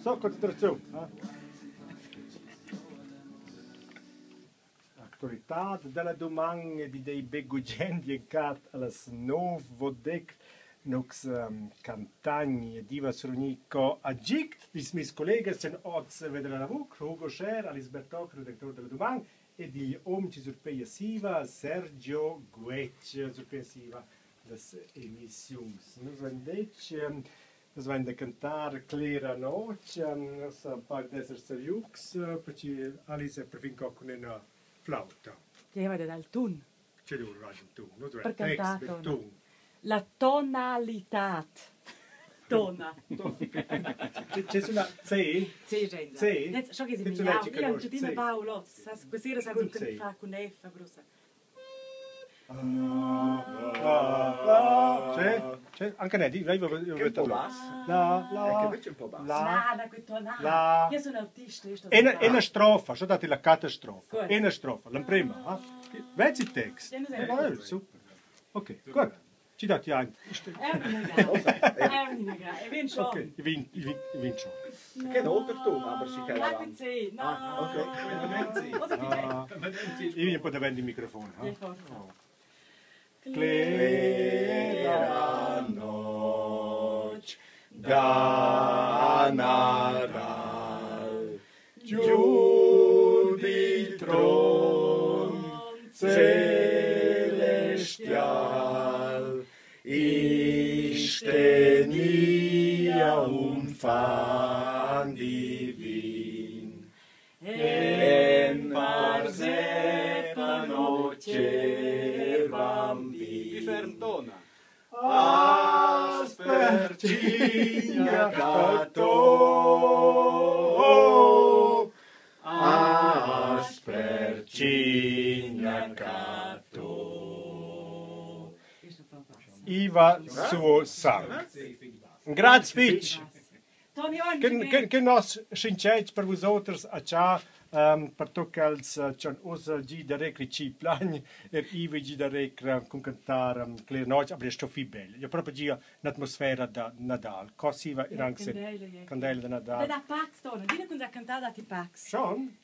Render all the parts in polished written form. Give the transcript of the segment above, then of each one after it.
So, concentraziun. Ha? Actualitad dalla duman ed id ei be gugent in cat allas nov vodec nux cantagn ed iva survgnir co agid dils mes collegas sen oz veder la lavur, Hugo Schär, Alice Bertogg, redactur dalla Duman, ed igl hom chi surpeia siva, Sergio Guetg, surpeia siva las emissiuns. Nus vain detg, nus vain da cantar Clera notg, nossa part d'esser serius, perche Alice è perfin co cun üna flauta. Ti aveva dal tun. Che lur va il tun, nus Per vain text cantar bil tona. tun. La tonalitad. Tona. Che suna C? C genda. C? Nez, schon che Che tu miau, leggi io conosci tuttina C? baul oz. Sas, questa sera Cun senza C. fa cun F, aber ussa. C'è? C'è? Anche ne, di, lei Che un po' bass. La, la, È che invece un po' bass. La, Na, na, quei na. La. Io sono autista, io sto Ena strofa, schon dati la catastrofa. Gut. Ena strofa, l'emprima. Ha? Vezi il text? Ja, non Ah, super. Ok, gut. Ci dati ein. E vin schon. Ok, ich win, ich win, ich win schon. Che un altro tun, aber si che Na, avanti. quei C. No. Ah, ok. Cosa Ah, più io un po' davanti il microfono. Ja, Ha? forza. Oh. Clera notg da Nadal, giù dil tron celestial, istenia unfant divin. En parsepa noce bambin. Più ferm tona. Aspercigna catò, aspercigna catò. Iva suo sang. Grazie fitch. Toni, Che, che nos schincets per vus oters a cha per tocca els c'han ussa gi da recre ci plagn er iva gi da recre cun cantar Cler Notg, aber è sto fi bel. Io proprio gia un'atmosfera da Nadal. Co siva ir anche se candela da Nadal. Da Pax, Toni, dina kun sa cantar da ti Pax. Schon?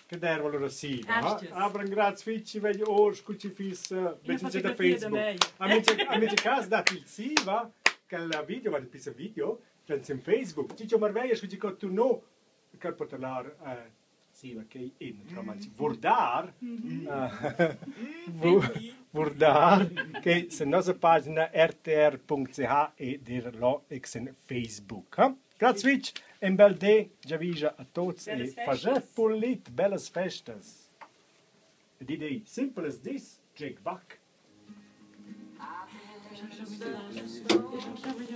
Che dervo allora siva. Asches. Aber un grazie fitch, vedi or scu ci fiss vedi da Facebook. A mincha cas dat il siva che la video va pisa video, c'è in Facebook. Ciccio Marveia scu ci co tu no che poterlar siva che in naturalmente vurdar vurdar che se nossa pagina rtr.ch e dir lo ex in Facebook. Ha? Grazie fitch, un bel de, giavija a tots e Bellas faget festas. pulit, bellas festas. Ed idei, simple as this, Jake Buck.